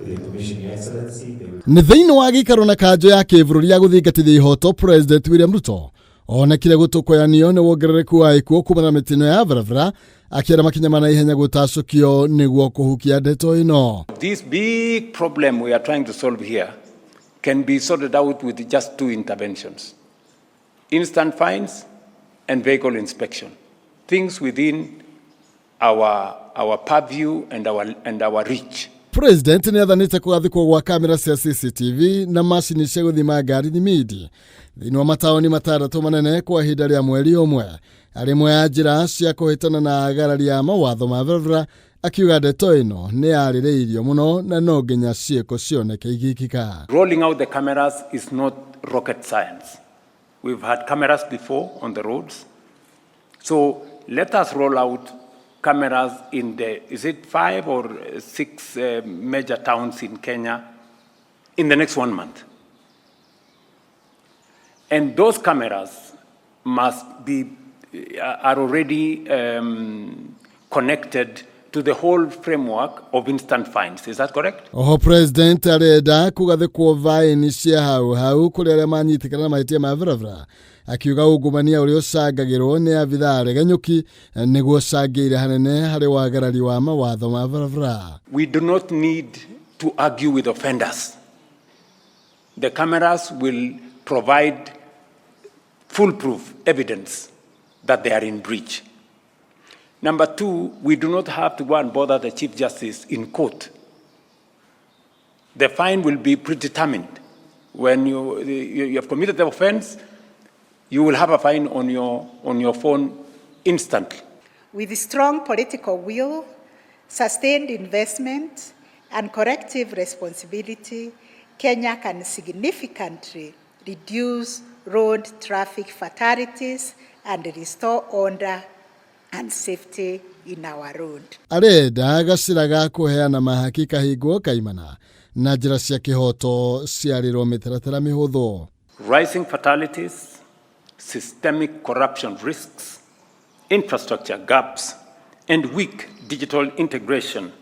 With your permission, Your Excellency, they will Nĩ thĩinĩ wa gĩikaro na kanjũ ya kĩbũrũri ya gũthingatithia ihoto, President William Ruto onekire gũtũkoyanio nĩ wongerereku wa ikuũ kumana na mĩtino ya barabara, akĩera makinya ma naihenya gũtacũkio nĩguo kũhukia ndeto ĩno. This big problem we are trying to solve here can be sorted out with just two interventions: instant fines and vehicle inspection. Things within our purview and our reach. President nĩ athanĩte kũgathĩkwo gwa kamera cia CCTV na macini cia gũthima ngari thimindi thĩinĩ wa mataũni matandatũ manene kwa ihinda rĩa mweri ũmwe, arĩ ĩmwe ya njĩra cia kũhĩtana na agarari a mawatho ma barabara, akiuga ndeto ĩno nĩ yarĩrĩirio mũno na no nginya ciĩko cioneke igĩkĩka. Rolling out the cameras is not rocket science. We've had cameras before on the roads. So let us roll out cameras in the, is it five or six major towns in Kenya in the next one month? And those cameras are already connected to the whole framework of instant fines. Is that correct? Oho President arenda kũgathĩkwo vaĩni cia hau hau kũrĩ arĩa manyitĩkana na mahĩtia ma barabara, akiuga ungumania ũrĩa ũcangagĩrwo nĩ abithaa aregenyũki nĩguo ũcangĩire hanene harĩ wagarari wa mawatho ma barabara. We do not need to argue with offenders. The cameras will provide foolproof evidence that they are in breach. Number two, we do not have to go and bother the Chief Justice in court. The fine will be predetermined. When you have committed the offense, you will have a fine on your phone instantly. With strong political will, sustained investment, and collective responsibility, Kenya can significantly reduce road traffic fatalities and restore order and safety in our road. Arenda gacĩra ga kũheana mahaki kahingwo kaimana na njĩra cia kĩhoto ciarĩrwo mĩtaratara mĩhũthũ. Rising fatalities, systemic corruption risks, infrastructure gaps, and weak digital integration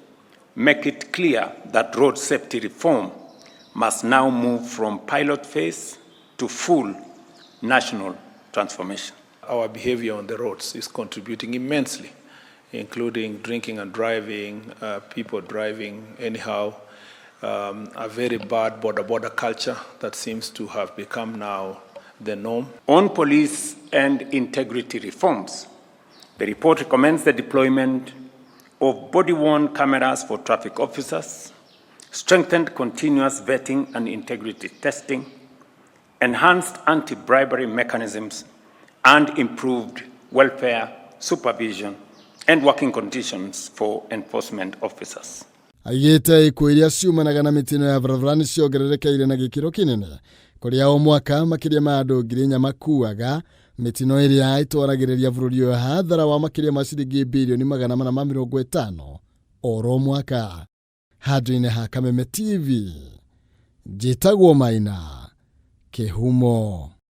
make it clear that road safety reform must now move from pilot phase to full national transformation. Our behavior on the roads is contributing immensely, including drinking and driving, people driving anyhow, a very bad boda boda culture that seems to have become now the norm. On police and integrity reforms, the report recommends the deployment of body worn cameras for traffic officers, strengthened continuous vetting and integrity testing, enhanced anti bribery mechanisms, and improved welfare supervision and working conditions for enforcement officers. Aigĩte ikuũ iria ciumanaga na mĩtino ya barabara nĩ ciongererekeire na gĩkĩro kĩnene, kũrĩa o mwaka makĩria ma andũ 4,000 makuaga, mĩtino ĩrĩa ĩtwaragĩrĩria bũrũri ũyũ hathara wa makĩria ma ciringi birioni 450 oro mwaka. Handũ-inĩ ha Kameme TV, njĩtagwo Maina Kĩhumo.